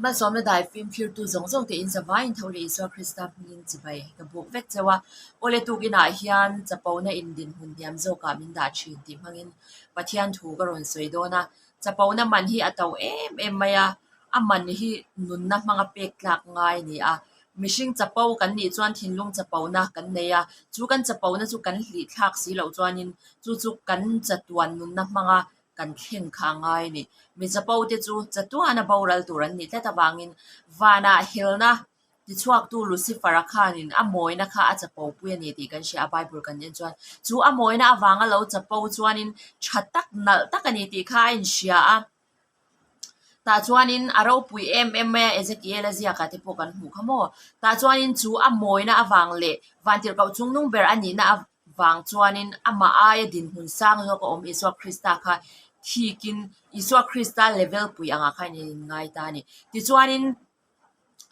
Malsawmna dai fimkhirtu zawng zawng te in zavaiin tho leh Isua Krista hmingin chibai ka buk vek cheu a. Awle tukinah hian chapona in dinhmun hniam zawkah min dah thin tih hmangin Pathian thu ka rawn sawi dawn a. Chapona man hi a to em em mai a, a man hi nunna hmanga pek tlak ngai a ni a. Mihring chapo kan nih chuan thinlung chapona kan nei a, chu kan chapona chu kan hlih thlak si loh chuanin chu chu kan chatuan nunna hmanga kan thleng kha a ngai a ni. Mi chapo te chu chatuana boral tur an nih tlat avangin vanah helna tichhuaktu Lucifer-a khanin a mawina kha a chapo pui a ni tih kan hria a, Bible kan en chuan chu a mawina avanga lo chapo chuanin tha tak nalh tak a ni tih kha a inhria a. Tah chuanin a ropui em em mai a, Ezekiel-a ziakah te pawh kan hmuh kha maw? Tah chuanin chu a mawina avang leh vantirhkoh chungnung ber a nihna vang chuanin amah aia dinhmun sang zawk a awm Isua Krista kha thikin Isua Krista level pui angah khan a inngai ta a ni. Tichuanin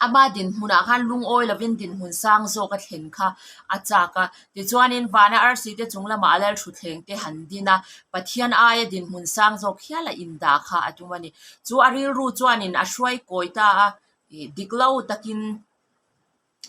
ama dinhmunah khan lungawi lovin dinhmun sang zawk a thlen kha a chak a. Tichuanin vana arsi te chung lamah a lalthutthleng te han din a, Pathian aia dinhmun sang zawk hial a indah kha a tum a ni. Chu a rilru chuanin a hruai kawi ta a, ih dik lo takin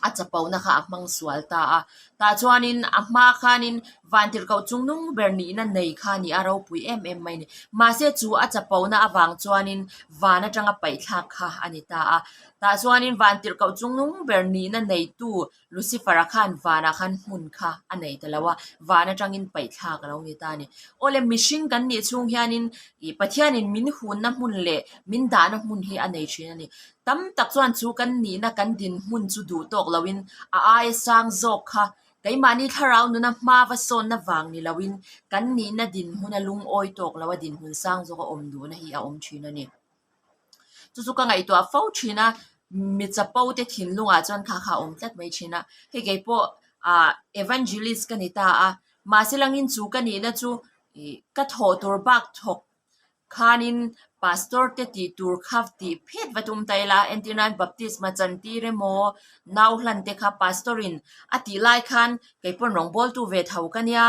a chapona kha a hmang sual ta a. Tah chuanin a hma khanin vantirhkoh chungnung ber nihna nei kha a ni a, ropui em em mai a ni. Mahse chu a chapona avang chuanin van atanga paihthlak kha a ni ta a. Tah chuanin vantirhkoh chungnung ber nihna neitu Lucifer-a khan vanah khan hmun kha a nei ta lo a, van atangin paihthlak a lo ni ta a ni. Awle mihring kan nih chhung hianin ih Pathianin min hunna hmun leh min dahna hmun hi a nei thin a ni. Tam tak chuan chu kan nihna kan dinhmun chu duh tawk loin a aia sang zawk kha keimahni thlarau nuna hma va sawnna vang ni loin kan nihna dinhmuna lungawi tawk lo a dinhmun sang zawk a awm duhna hi a awm thin a ni. Chu chu ka ngaihtuah fo thin a, mi chapo te thinlungah chuan kha kha a awm tlat mai thin a. Hei kei pawh ah evangelist ka ni ta a, mahse langin chu ka nihna chu ih ka thawh tur bak thawk Khanin pastor te tih tur kha tih phet va tum ta ila, entir nan baptisma chan tir emaw nau hlan te kha pastor in a tih lai khan kei pawn rawngbawltu ve tho ka nia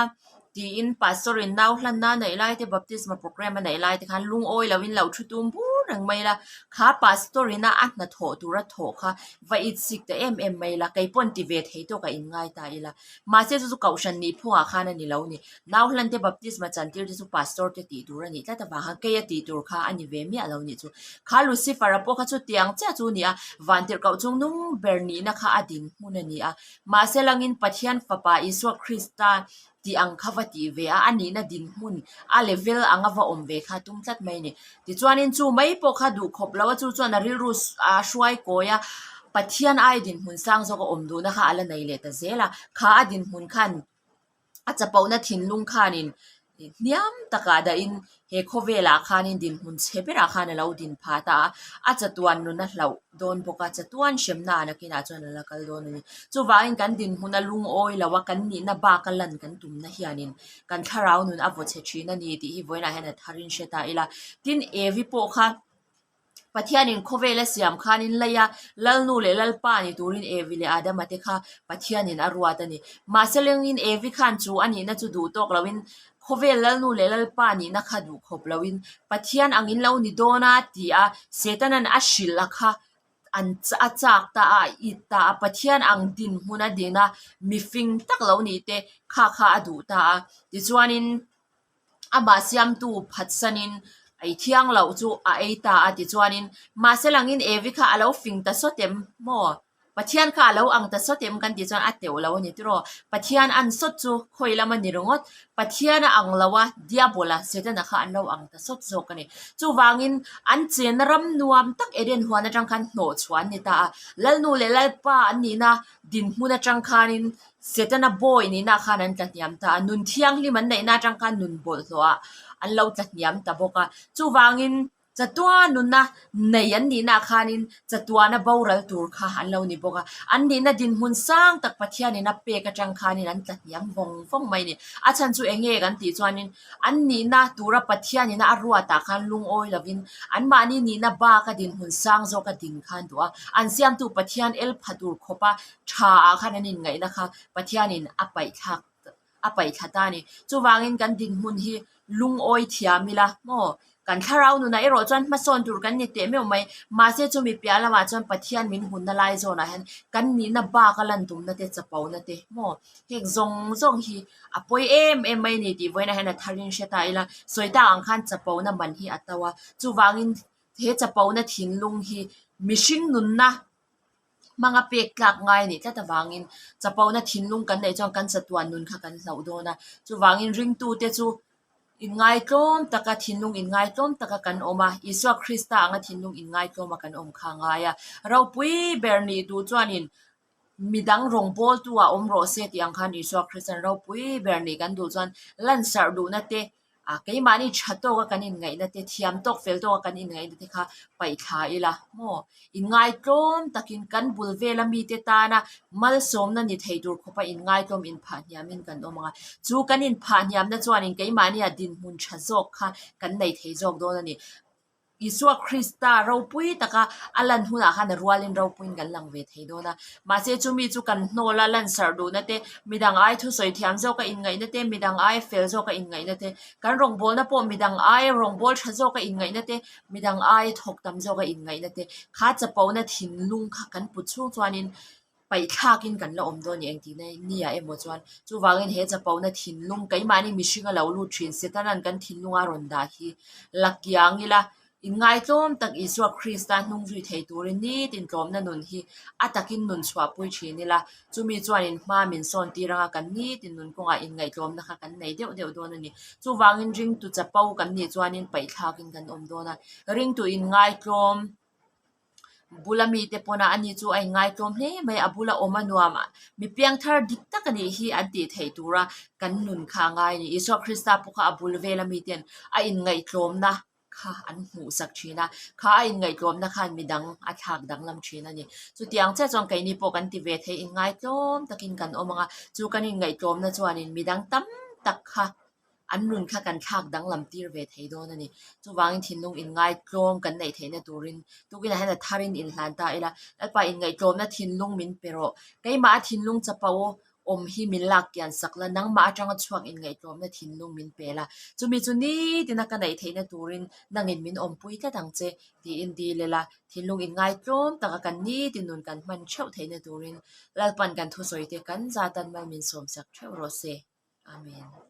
tiin pastor in nau hlan na a neih lai te baptisma programme a neih lai te khan lungawi lo in lo thu tum bur reng mai ila, kha pastor in a a hnathawh tura thawh kha va itsik ta em em mai ila, kei pawn ti ve thei tawk a inngai ta ila. Mahse chu chu kohhran nih phungah khan a ni lo ni. Nau hlan te baptisma chantir te chu pastor te tih tur a nih tlat avang khan kei a tih tur kha a ni ve miah lo nih chu. Kha Lucifer a pawh kha chu tiang chiah chu a ni a, vantirhkoh chung nung ber nihna kha a din hmun a ni a. Mahse langin Pathian Fapa Isua Krista tih ang kha va tih ve a, a nihna din hmun a level anga va awm ve kha a tum tlat mai a ni. Tichuanin chu mai pawh kha duh khawp lo a, chu chuan a rilru a hruai kawi a, Pathian ai dinhmun sang zawk a awm duhna kha a la nei leh ta zel a, kha a dinhmun khan a chapona thinlung khanin hniam takah dahin he khawvelah khanin dinhmun chhe berah khan a lo din phah ta a, a chatuan nun a hlauh dawn bawk a, chatuan hremna ah nakinah chuan a la kal dawn a ni. Chuvangin kan dinhmun a lungawi lo a, kan nihna bak a lan kan tumna hianin kan thlarau nun a vaw chhe thin a ni tih hi vawiinah hian a tharin hre ta ila. Tin, Evi pawh kha Pathianin khawvel a siam khanin lei a, Lalnu leh Lalpa ni turin Evi leh Adama te kha Pathianin a ruat a ni. Mahse lengin Evi khan chu a nihna chu duh tawk loin khawvel Lalnu leh Lalpa nihna kha duh khawp loin Pathian angin lo ni dawn a ti a, Setanan a hrilh a kha an a chak ta a, a it ta a, Pathian ang dinhmun a din a, mifing tak lo nih te kha kha a duh ta a. Tichuanin amah siamtu phatsanin ei thiang loh chu a ei ta a tichuanin mahse langin Evi kha a lo fing ta sawt em maw? Pathian kha a lo ang ta sawt em kan tih chuan a teuh lo a ni tiraw? Pathian an sawt chu khawi lam a ni ringawt. Pathian a ang lo a, Diabola, Setana kha an lo ang ta sawt zawk a ni. Chuvangin an chenna ram nuam tak Eden huan atang khan hnawh chhuah an ni ta a. Lalnu leh Lalpa an nihna dinhmun atang khanin Setana bawi nihna khan an tlahniam ta a, nun thianghlim an neihna atang khan nun bawlhhlawhah an lo tlahniam ta bawk a. Chuvangin Chatuan nunna nei an nihna khanin chatuana boral tur kha an lo ni bawk a. An nihna dinhmun sang tak Pathianin a pek atang khanin an tla hniam vawng vawng mai a ni. A chhan chu eng nge kan tih chuanin an nihna tura Pathianin a ruatah khan lungawi lovin anmahni nihna baka dinhmun sang zawka ding khan duh a. An siamtu Pathian el pha tur khawpa tha ah khan an inngaihna kha Pathianin a paihthlak a paih thla ta a ni. Chuvangin kan dinhmun hi lungawi thiam ila maw? Kan thlarau nunah erawh chuan hmasawn tur kan ni teh meuh mai. Mahse chumi piah lamah chuan Pathian min hunna lai zawnah hian kan nihna bak a lan tumna te chapona te maw heng zawng zawng hi a pawi em em mai a ni tih vawiinah hian a tharin hre ta ila. Sawi tak ang khan chapona man hi a to a, chuvangin he chapona thinlung hi mihring nunna hmanga pek tlak ngai a nih tlat avangin chapona thinlung kan neih chuan kan chatuan nun kha kan hlauh dawn a. Chuvangin ringtute chu inngaihtlawm taka thinlung inngaihtlawm taka kan awm a, Isua Krista anga thinlung inngaihtlawma kan awm kha a ngai a. Ropui ber nih duh chuanin midang rawngbawltu ah awm rawh se tih ang khan Isua Krista'n ropui ber nih kan duh chuan lansarh duhna te A keimahni tha tawka kan inngaihna te, thiam tawk fel tawka kan inngaihna te kha paih thla ila maw? Inngaitlawm takin kan bul vela mite tana malsawmna ni thei tur khawpa inngaitlawm inphah hniamin kan awm ang a. Chu kan inphah hniamna chuanin keimahnia dinhmun tha zawk kha kan nei thei zawk dawn a ni. Isua Krista ropui taka a lan hunah khan a rualin ropuiin kan lang ve thei dawn a. Mahse chumi chu kan hnawl a, lansarh duhna te, midang ai thusawi thiam zawka inngaihna te, midang ai fel zawka inngaihna te, kan rawngbawlna pawh midang ai rawngbâwl tha zawka inngaihna te, midang ai thawk tam zawka inngaihna te, kha chapona thinlung kha kan put chhung chuanin Paihthlakin kan la awm dawn ni engtih na ni ah emaw chuan chuvangin he chapona thinlung keimahni mihringa lo lut thin Setanan kan thinlunga rawn dah hi la kiang ila inngaitlawm tak Isua Krista hnung zui thei turin nitin tlawmna nun hi a takin nun chhuahpui thin ila chumi chuanin hma min sawn tir anga kan nitin nun kawngah inngaihtlawmna kha kan nei deuh deuh dawn a ni. Chuvangin ringtu chapo kan nih chuanin paihthlakin kan awm dawn a, ringtu inngaitlawm bula mite pawna ani chu a inngai tlawm hle mai a bula awm a nuam a mi piangthar dik tak a nih hi an tih theih tura kan nun kha a ngai a ni Isua Krista pawh kha a bul vela miten a inngaihtlawmna kha an hmuh sak thin a kha a inngaihtlawmna khan midang a thlak danglam thin a ni chutiang chiah chuan keini pawh kan ti ve thei inngai tlawm takin kan awm ang a chu kan inngaihtlawmna chuanin midang tam tak kha an nun kha kan thlak danglam tir ve thei dawn a ni. Chuvangin thinlung inngaitlawm kan neih theihna turin tukinah hian a tharin inhlan ta ila, Lalpa inngaihtlawmna thinlung min pe rawh. Keimah a thinlung chapo awm hi min lak kian sak la, nangmah atanga chhuak inngaihtlawmna thinlung min pe la. Chumi chu nitina ka neih theihna turin nangin min awmpui tlat ang che tiin dil ila, thinlung inngaitlawm taka kan nitin nun kan hman theuh theihna turin Lalpan kan thusawite kan zatan mal min sawmsak theuh rawh se. Amen.